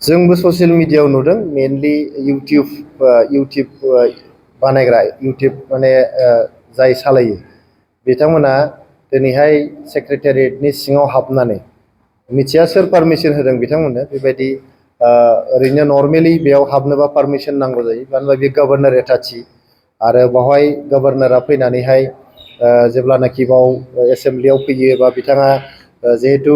जोंबो ससियेल मिडियायाव नुदों मेनलि इउटिउब बानायग्रा इउटिउब माने जाय सालायो बिथांमोना दिनैहाय सेक्रेटारियेटनि सिङाव हाबनानै मिथिया सोर पारमिसन होदों बिथांमोननो बेबायदि ओरैनो नर्मेलि बेयाव हाबनोबा पारमिसन नांगौ जायो मानो होनबा बे गभर्नर एटाची आरो बावहाय गभर्नरा फैनानैहाय जेब्लानाखि बाव एसेम्ब्लियाव फैयो बा बिथाङा जिहेतु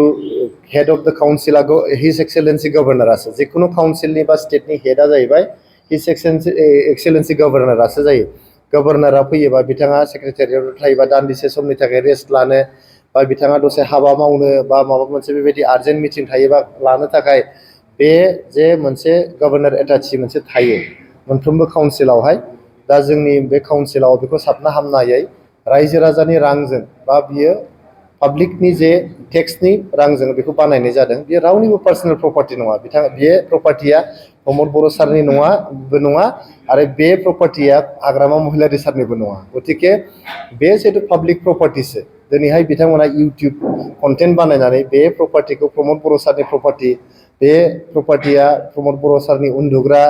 हेड अफ द काउन्सिल हिज एक्सेलेन्सि गभर्नरासो जिखुनु काउन्सिलनि बा स्टेटनि हेडआ जाहैबाय हिज एक्सेलेन्सि गभर्नरासो जायो गभर्नरा फैयोबा बिथाङा सेक्रेटारियेटआव थायोबा दान्दिसे समनि थाखाय रेस्ट लानो बा बिथाङा दसे हाबा मावनो बा माबा मोनसे बेबायदि आर्जेन्ट मिटिं थायोबा लानो थाखाय बे जे मोनसे गभर्नर एटाची मोनसे थायो मोनफ्रोमबो काउन्सिलावहाय दा जोंनि बे काउन्सिलाव बेखौ साबना हामनायै रायजो राजानि रांजों बा बियो पाब्लिकनि जे टेक्सनि रांजों बेखौ बानायनाय जादों बेयो रावनिबो पार्सनेल प्रपार्टि नङा बे प्रपार्टिया प्रमद बर' सारनि नङा आरो बे प्रपार्टिया हाग्रामा महिलारि सारनिबो नङा गतिके बे जिहेतु पाब्लिक प्रपार्टिसो दिनैहाय बिथांमोना इउटिउब कन्टेन्ट बानायनानै बे प्रपार्टिखौ प्रमद बर' सारनि प्रपार्टि बे प्रपार्टिया प्रमद बर' सारनि उन्दुग्रा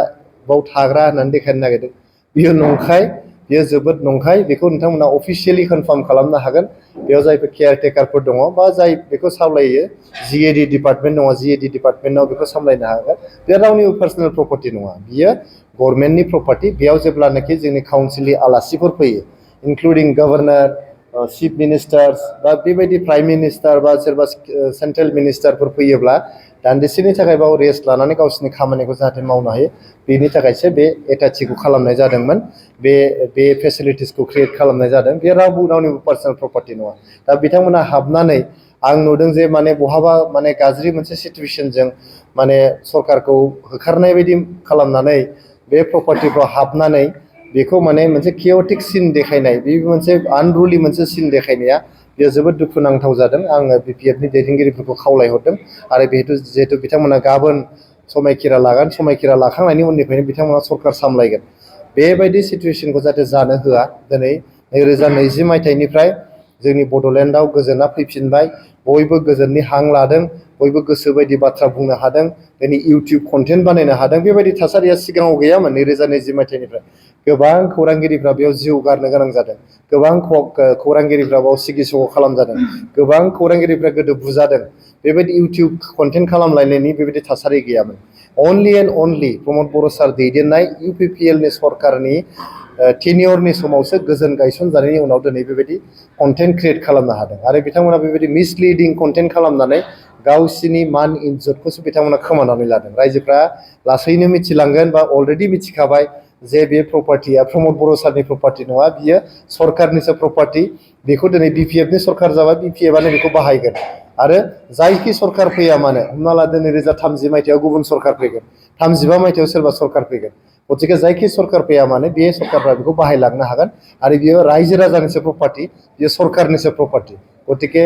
बाव थाग्रा होननानै देखायनो नागिरदों बियो नंखाय बियो जोबोद नंखाय बेखौ नोंथांमोना अफिसियेलि कनफार्म खालामनो हागोन बेयाव जायफोर केयारटेकारफोर दङ बा जाय बेखौ सामलायो जिएडि डिपार्टमेन्ट दङ जिएडि डिपार्टमेन्टआव बेखौ सामलायनो हागोन बे रावनिबो पार्सनेल प्रपार्टि नङा बियो गभर्नमेन्टनि प्रपार्टि बेयाव जेब्लानाखि जोंनि काउन्सिलनि आलासिफोर फैयो इनक्लुडिं गभर्नर चिफ मिनिस्टार्स बा बेबायदि प्राइम मिनिस्टार बा सोरबा सेन्ट्रेल मिनिस्टारफोर फैयोब्ला दान्दिसेनि थाखाय बाव रेस्ट लानानै गावसोरनि खामानिखौ जाहाथे मावनो हायो बेनि थाखायसो बे एटाचीखौ खालामनाय जादोंमोन बे फेसिलिटिसखौ क्रिएट खालामनाय जादों बे रावनिबो पार्सनेल प्रपार्टि नङा दा बिथांमोना हाबनानै आं नुदों जे माने बहाबा माने गाज्रि मोनसे सिचुवेसनजों माने सरकारखौ होखारनाय बायदि खालामनानै बे प्रपार्टिफ्राव हाबनानै बेखौ माने मोनसे केअटिक सिन देखायनाय बे मोनसे आनरुलि मोनसे सिन देखायनाया बेयो जोबोद दुखुनांथाव जादों आङो बिपिएफनि दैदेनगिरिफोरखौ खावलायहरदों आरो जिहेतु बिथांमोना गाबोन समायखिरा लागोन समायखिरा लाखांनायनि उननिफ्रायनो बिथांमोना सरकार सामलायगोन बेबायदि सिचुवेसनखौ जाहाथे जानो होआ दिनै 2020 मायथाइनिफ्राय जोंनि बड'लेण्डआव गोजोना फैफिनबाय बयबो गोजोननि हां लादों बयबो गोसो बायदि बाथ्रा बुंनो हादों दिनै इउटिउब कन्टेन्ट बानायनो हादों बेबायदि थासारिया सिगाङाव गैयामोन 2020 मायथाइनिफ्राय गोबां खौरांगिरिफ्रा बेयाव जिउ गारनो गोनां जादों गोबां खौरांगिरिफ्रा बेयाव सिगिसग' खालामजादों गोबां खौरांगिरिफ्रा गोदो बुजादों बेबायदि इउटिउब कन्टेन्ट खालामलायनायनि बेबायदि थासारि गैयामोन अनलि एन्ड अनलि प्रमद बर' सार दैदेननाय इउपिपिएलनि सरकारनि टेनियरनि समावसो गोजोन गायसनजानायनि उनाव दिनै बेबायदि कन्टेन्ट क्रिएट खालामनो हादों आरो बिथांमोना बेबायदि मिसलिडिं कन्टेन्ट खालामनानै गावसिनि मान इज्जतखौसो बिथांमोना खोमानानै लादों रायजोफ्रा लासैनो मिथिलांगोन बा अलरेडि मिथिखाबाय जे बे प्रपार्टिया प्रमद बर' सारनि प्रपार्टि नङा बियो सरकारनिसो प्रपार्टि बेखौ दिनै बिपिएफनि सरकार जाबाय बिपिएफआनो बेखौ बाहायगोन आरो जायखि सरकार फैया मानो हमना ला 2030 मायथाइयाव गुबुन सरकार फैगोन 35 मायथाइयाव सोरबा सरकार फैगोन गतिके जायखि सरकार फैया मानो बे सरकारफ्रा बेखौ बाहायलांनो हागोन आरो बियो रायजो राजानिसो प्रपार्टि बियो सरकारनिसो प्रपार्टि गतिके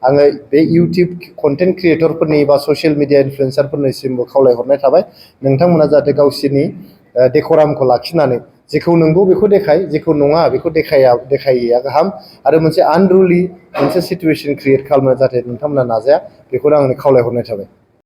आङो बे इउटिउब कन्टेन्ट क्रिएटरफोरनि बा ससियेल मिडिया इनफ्लुएन्सारफोरनिसिमबो खावलायहरनाय थाबाय नोंथांमोना जाहाथे गावसोरनि डेक'रामखौ लाखिनानै जेखौ नंगौ बेखौ देखाय जेखौ नङा बेखौ देखायैया गाहाम आरो मोनसे आनरुलि मोनसे सिचुवेसन क्रिएट खालामनो जाहाथे नोंथांमोना नाजाया बेखौनो आंनो खावलायहरनाय थाबाय